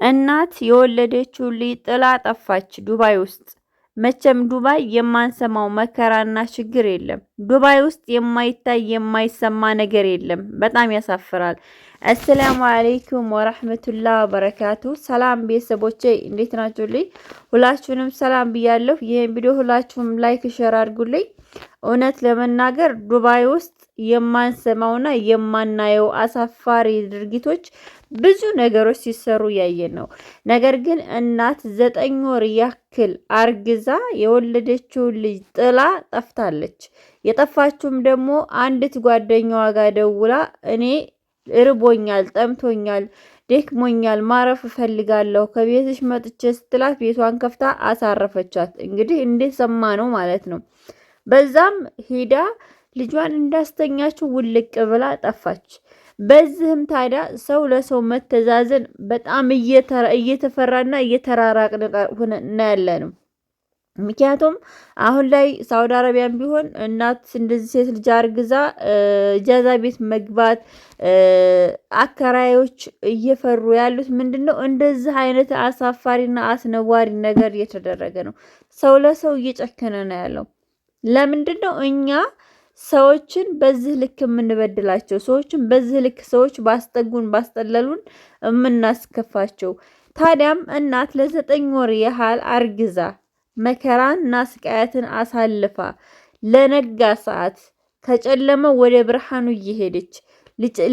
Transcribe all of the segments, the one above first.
እናት የወለደችውን ልጅ ጥላ ጠፋች ዱባይ ውስጥ። መቼም ዱባይ የማንሰማው መከራና ችግር የለም። ዱባይ ውስጥ የማይታይ የማይሰማ ነገር የለም። በጣም ያሳፍራል። السلام عليكم ورحمة الله وبركاته። ሰላም ቤተሰቦቼ እንዴት ናችሁልኝ? ሁላችሁንም ሰላም ብያለሁ። ይህን ቪዲዮ ሁላችሁም like፣ share አድርጉልኝ። እውነት ለመናገር ዱባይ ውስጥ የማንሰማውና የማናየው አሳፋሪ ድርጊቶች ብዙ ነገሮች ሲሰሩ እያየን ነው። ነገር ግን እናት 9 ወር ያክል አርግዛ የወለደችውን ልጅ ጥላ ጠፍታለች። የጠፋችውም ደግሞ አንዲት ጓደኛዋ ጋር ደውላ እኔ እርቦኛል፣ ጠምቶኛል፣ ደክሞኛል፣ ማረፍ እፈልጋለሁ ከቤትሽ መጥቼ ስትላት ቤቷን ከፍታ አሳረፈቻት። እንግዲህ እንዴት ሰማ ነው ማለት ነው። በዛም ሂዳ ልጇን እንዳስተኛችው ውልቅ ብላ ጠፋች። በዚህም ታዲያ ሰው ለሰው መተዛዘን በጣም እየተፈራና እየተራራቅን ያለ ነው። ምክንያቱም አሁን ላይ ሳውዲ አረቢያን ቢሆን እናት እንደዚህ ሴት ልጅ አርግዛ እጃዛ ቤት መግባት አከራዮች እየፈሩ ያሉት ምንድን ነው? እንደዚህ አይነት አሳፋሪና አስነዋሪ ነገር እየተደረገ ነው። ሰው ለሰው እየጨከነ ነው ያለው። ለምንድን ነው እኛ ሰዎችን በዚህ ልክ የምንበድላቸው? ሰዎችን በዚህ ልክ ሰዎች ባስጠጉን ባስጠለሉን የምናስከፋቸው? ታዲያም እናት ለ9 ወር ያህል አርግዛ መከራና ስቃያትን አሳልፋ ለነጋ ሰዓት ከጨለመ ወደ ብርሃኑ እየሄደች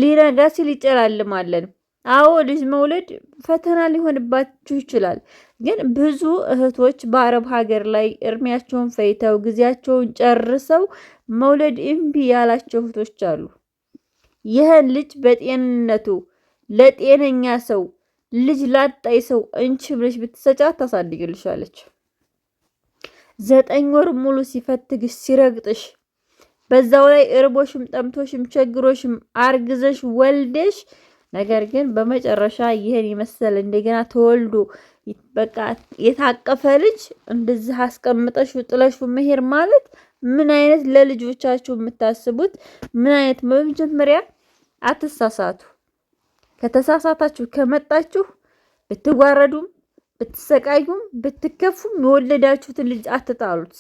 ሊነጋ ሲል ይጨላልማለን። አዎ ልጅ መውለድ ፈተና ሊሆንባችሁ ይችላል። ግን ብዙ እህቶች በአረብ ሀገር ላይ እድሜያቸውን ፈይተው ጊዜያቸውን ጨርሰው መውለድ እምቢ ያላቸው እህቶች አሉ። ይህን ልጅ በጤንነቱ ለጤነኛ ሰው ልጅ ላጣይ ሰው እንቺ ብለሽ ብትሰጫት ታሳድግልሻለች። 9 ወር ሙሉ ሲፈትግሽ ሲረግጥሽ በዛው ላይ እርቦሽም ጠምቶሽም ቸግሮሽም አርግዘሽ ወልደሽ ነገር ግን በመጨረሻ ይህን የመሰለ እንደገና ተወልዶ በቃ የታቀፈ ልጅ እንደዚህ አስቀምጠሽ ጥለሽ መሄድ ማለት ምን አይነት ለልጆቻችሁ የምታስቡት ምን አይነት? በመጀመሪያ አትሳሳቱ። ከተሳሳታችሁ ከመጣችሁ ብትዋረዱም ብትሰቃዩም ብትከፉም የወለዳችሁትን ልጅ አትጣሉት።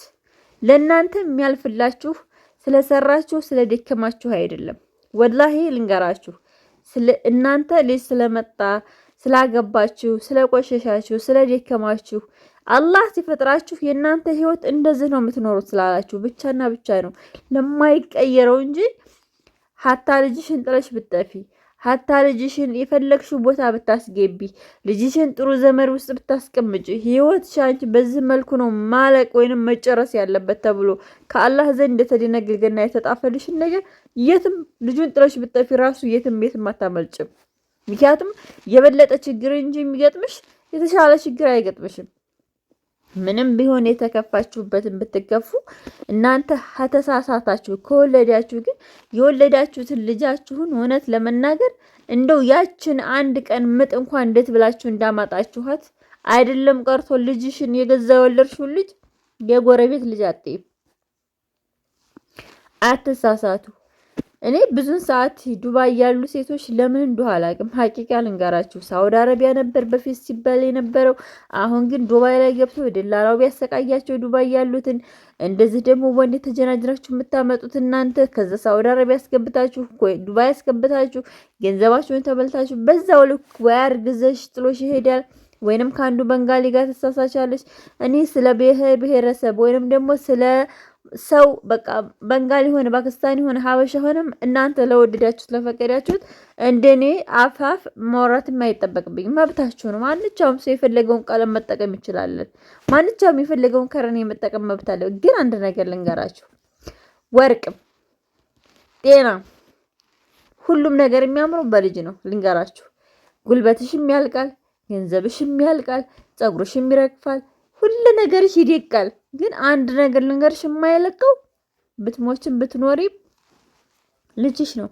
ለእናንተ የሚያልፍላችሁ ስለሰራችሁ ስለደከማችሁ አይደለም። ወላሂ ልንገራችሁ እናንተ ልጅ ስለመጣ ስላገባችሁ፣ ስለቆሸሻችሁ፣ ስለደከማችሁ አላህ ሲፈጥራችሁ የእናንተ ህይወት እንደዚህ ነው የምትኖሩት ስላላችሁ ብቻና ብቻ ነው ለማይቀየረው እንጂ ሀታ ልጅሽን ጥለሽ ብትጠፊ ሀታ ልጅሽን የፈለግሽው ቦታ ብታስገቢ ልጅሽን ጥሩ ዘመድ ውስጥ ብታስቀምጪ ህይወትሽ አንቺ በዚህ መልኩ ነው ማለቅ ወይንም መጨረስ ያለበት ተብሎ ከአላህ ዘንድ እንደተደነገገና የተጣፈልሽን ነገር የትም ልጁን ጥለሽ ብትጠፊ ራሱ የትም የትም አታመልጭም። ምክንያቱም የበለጠ ችግር እንጂ የሚገጥምሽ የተሻለ ችግር አይገጥምሽም። ምንም ቢሆን የተከፋችሁበትን ብትከፉ እናንተ ከተሳሳታችሁ ከወለዳችሁ ግን የወለዳችሁትን ልጃችሁን እውነት ለመናገር እንደው ያችን አንድ ቀን ምጥ እንኳን እንዴት ብላችሁ እንዳማጣችኋት አይደለም ቀርቶ ልጅሽን የገዛ የወለድሽውን ልጅ የጎረቤት ልጅ አትይም። አትሳሳቱ። እኔ ብዙን ሰዓት ዱባይ ያሉ ሴቶች ለምን እንደሆነ አላውቅም። ሀቂቃ ልንገራችሁ፣ ሳውዲ አረቢያ ነበር በፊት ሲባል የነበረው። አሁን ግን ዱባይ ላይ ገብተው ደላላው ቢያሰቃያቸው ዱባይ ያሉትን፣ እንደዚህ ደግሞ ወንድ ተጀናጅራችሁ የምታመጡት እናንተ ከዛ ሳውዲ አረቢያ ያስገብታችሁ ዱባይ ያስገብታችሁ ገንዘባችሁን ተበልታችሁ በዛው ልክ ወይ አርግዘሽ ጥሎሽ ይሄዳል ወይንም ከአንዱ በንጋሊ ጋር ትሳሳቻለች። እኔ ስለ ብሔር ብሔረሰብ ወይንም ደግሞ ስለ ሰው በቃ በንጋሊ ሆነ ፓኪስታኒ ሆነ ሀበሻ ሆነም እናንተ ለወደዳችሁት ለፈቀዳችሁት እንደኔ አፋፍ ማውራት የማይጠበቅብኝ መብታችሁ ነው። ማንኛውም ሰው የፈለገውን ቀለም መጠቀም ይችላለን። ማንኛውም የፈለገውን ከረን የመጠቀም መብት አለው። ግን አንድ ነገር ልንገራችሁ፣ ወርቅም ጤና፣ ሁሉም ነገር የሚያምረው በልጅ ነው። ልንገራችሁ፣ ጉልበትሽም ያልቃል፣ ገንዘብሽም ያልቃል፣ ፀጉርሽም ይረግፋል፣ ሁሉ ነገርሽ ይደቃል። ግን አንድ ነገር ልንገርሽ፣ የማይለቀው ብትሞችም ብትኖሪም ልጅሽ ነው።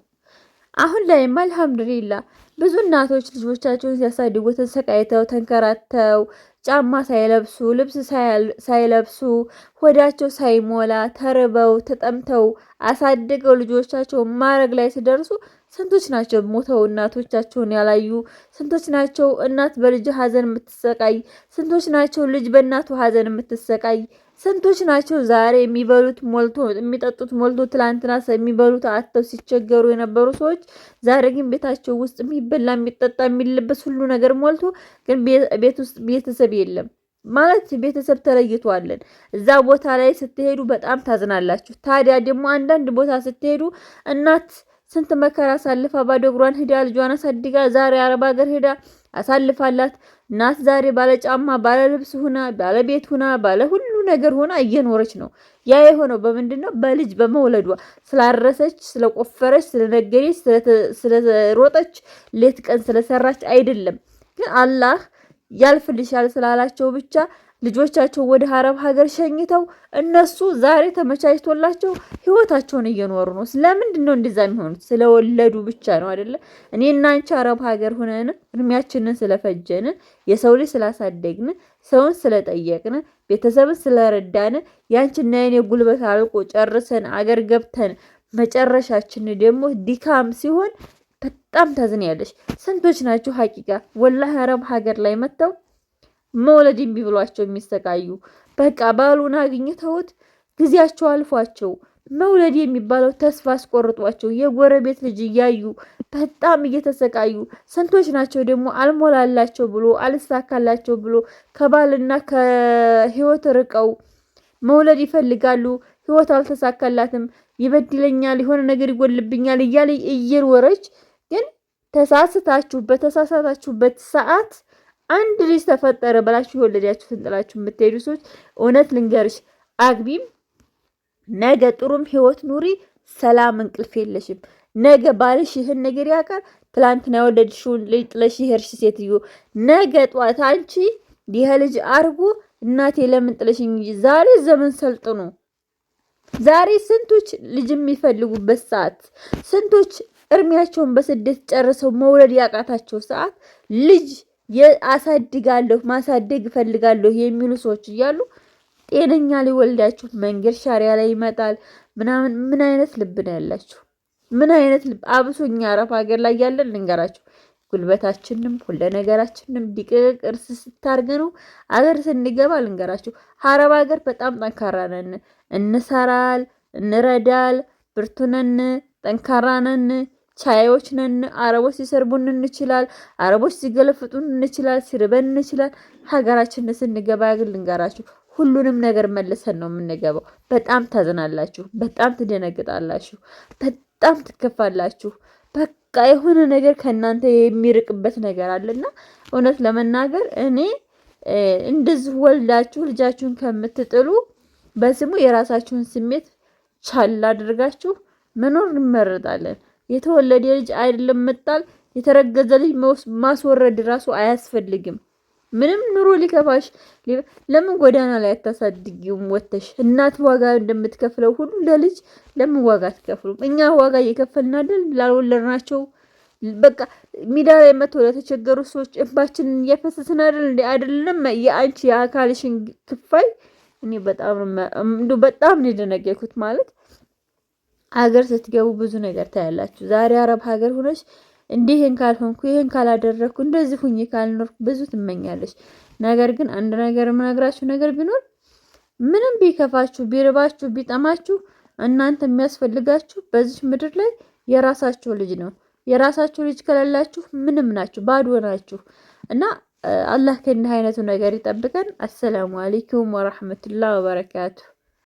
አሁን ላይም አልሐምዱሊላ ብዙ እናቶች ልጆቻቸውን ሲያሳድጉ ተሰቃይተው ተንከራተው ጫማ ሳይለብሱ ልብስ ሳይለብሱ ሆዳቸው ሳይሞላ ተርበው ተጠምተው አሳድገው ልጆቻቸው ማረግ ላይ ሲደርሱ ስንቶች ናቸው ሞተው እናቶቻቸውን ያላዩ? ስንቶች ናቸው እናት በልጅ ሀዘን የምትሰቃይ? ስንቶች ናቸው ልጅ በእናቱ ሀዘን የምትሰቃይ? ስንቶች ናቸው ዛሬ የሚበሉት ሞልቶ የሚጠጡት ሞልቶ ትላንትና የሚበሉት አጥተው ሲቸገሩ የነበሩ ሰዎች ዛሬ ግን ቤታቸው ውስጥ የሚበላ የሚጠጣ የሚለበስ ሁሉ ነገር ሞልቶ ግን ቤት ውስጥ ቤተሰብ የለም። ማለት ቤተሰብ ተለይቷለን። እዛ ቦታ ላይ ስትሄዱ በጣም ታዝናላችሁ። ታዲያ ደግሞ አንዳንድ ቦታ ስትሄዱ እናት ስንት መከራ አሳልፋ ባዶ እግሯን ሂዳ ልጇን አሳድጋ ዛሬ አረብ ሀገር ሂዳ አሳልፋላት እናት ዛሬ ባለ ጫማ ባለ ልብስ ሁና ባለ ቤት ሁና ባለ ሁሉ ነገር ሆና እየኖረች ነው። ያ የሆነው በምንድን ነው? በልጅ በመውለዷ ስላረሰች፣ ስለቆፈረች፣ ስለነገደች፣ ስለሮጠች፣ ሌት ቀን ስለሰራች አይደለም። ግን አላህ ያልፍልሻል ስላላቸው ብቻ ልጆቻቸው ወደ አረብ ሀገር ሸኝተው እነሱ ዛሬ ተመቻችቶላቸው ህይወታቸውን እየኖሩ ነው። ስለምንድን ነው እንደዛ የሚሆኑት? ስለወለዱ ብቻ ነው አይደለ? እኔ እና አንቺ አረብ ሀገር ሆነን እድሜያችንን ስለፈጀን፣ የሰው ልጅ ስላሳደግን፣ ሰውን ስለጠየቅን፣ ቤተሰብን ስለረዳን፣ ያንቺና የኔ ጉልበት አልቆ ጨርሰን አገር ገብተን መጨረሻችን ደግሞ ድካም ሲሆን በጣም ታዝኛለሽ። ስንቶች ናቸው ሀቂቃ ወላሂ አረብ ሀገር ላይ መጥተው መውለድ እምቢ ብሏቸው የሚሰቃዩ፣ በቃ ባሉን አግኝተውት ጊዜያቸው አልፏቸው መውለድ የሚባለው ተስፋ አስቆርጧቸው የጎረቤት ልጅ እያዩ በጣም እየተሰቃዩ ስንቶች ናቸው ደግሞ አልሞላላቸው ብሎ አልሳካላቸው ብሎ ከባልና ከህይወት ርቀው መውለድ ይፈልጋሉ። ህይወት አልተሳካላትም፣ ይበድለኛል፣ የሆነ ነገር ይጎልብኛል እያለ እየኖረች ግን ተሳስታችሁ በተሳሳታችሁበት ሰዓት አንድ ልጅ ተፈጠረ ብላችሁ የወለዳችሁትን ጥላችሁ የምትሄዱ ሰዎች እውነት ልንገርሽ፣ አግቢም ነገ ጥሩም ህይወት ኑሪ፣ ሰላም እንቅልፍ የለሽም። ነገ ባልሽ ይህን ነገር ያውቃል። ትላንትና የወለድሽውን ልጅ ጥለሽ የሄድሽ ሴትዮ ነገ ጧት አንቺ ይህ ልጅ አርጎ እናቴ ለምን ጥለሽኝ? ዛሬ ዘመን ሰልጥኖ ዛሬ ስንቶች ልጅ የሚፈልጉበት ሰዓት፣ ስንቶች እድሜያቸውን በስደት ጨርሰው መውለድ ያቃታቸው ሰዓት ልጅ አሳድጋለሁ ማሳደግ እፈልጋለሁ የሚሉ ሰዎች እያሉ ጤነኛ ሊወልዳችሁ መንገድ ሻሪያ ላይ ይመጣል ምናምን። ምን አይነት ልብ ነው ያላችሁ? ምን አይነት ልብ! አብሶ እኛ አረብ ሀገር ላይ ያለን ልንገራችሁ፣ ጉልበታችንም ሁለ ነገራችንም ዲቅቅ እርስ ስታርገ ነው አገር ስንገባ ልንገራችሁ፣ አረብ ሀገር በጣም ጠንካራ ነን። እንሰራል፣ እንረዳል፣ ብርቱ ነን፣ ጠንካራ ነን፣ ቻዮች ነን። አረቦች ሲሰርቡን እንችላል፣ አረቦች ሲገለፍጡን እንችላል፣ ሲርበን እንችላል። ሀገራችን ስንገባ ግን ልንገራችሁ ሁሉንም ነገር መልሰን ነው የምንገባው። በጣም ታዝናላችሁ፣ በጣም ትደነግጣላችሁ፣ በጣም ትከፋላችሁ። በቃ የሆነ ነገር ከእናንተ የሚርቅበት ነገር አለና እውነት ለመናገር እኔ እንደዚህ ወልዳችሁ ልጃችሁን ከምትጥሉ በስሙ የራሳችሁን ስሜት ቻል አድርጋችሁ መኖር እንመረጣለን። የተወለደ ልጅ አይደለም መጣል፣ የተረገዘ ልጅ ማስወረድ ራሱ አያስፈልግም። ምንም ኑሮ ሊከፋሽ ለምን ጎዳና ላይ አታሳድጊውም? ወተሽ እናት ዋጋ እንደምትከፍለው ሁሉ ለልጅ ለምን ዋጋ አትከፍሉም? እኛ ዋጋ እየከፈልን አይደል ላልወለድናቸው በቃ ሜዳ ላይ መጥተው ለተቸገሩ ሰዎች እንባችንን እያፈሰስን አይደል እንዴ? አይደለም የአንቺ የአካልሽን ክፋይ እኔ በጣም እንደው በጣም ነው የደነገጥኩት። ማለት ሀገር ስትገቡ ብዙ ነገር ታያላችሁ። ዛሬ አረብ ሀገር ሆነሽ እንዲህ ይህን ካልሆንኩ ይህን ካላደረግኩ እንደዚህ ሁኜ ካልኖርኩ ብዙ ትመኛለሽ። ነገር ግን አንድ ነገር የምነግራችሁ ነገር ቢኖር ምንም ቢከፋችሁ፣ ቢርባችሁ፣ ቢጠማችሁ እናንተ የሚያስፈልጋችሁ በዚች ምድር ላይ የራሳችሁ ልጅ ነው። የራሳችሁ ልጅ ከሌላችሁ ምንም ናችሁ፣ ባዶ ናችሁ። እና አላህ ከእንዲህ አይነቱ ነገር ይጠብቀን። አሰላሙ አለይኩም ወራህመቱላህ ወበረካቱ።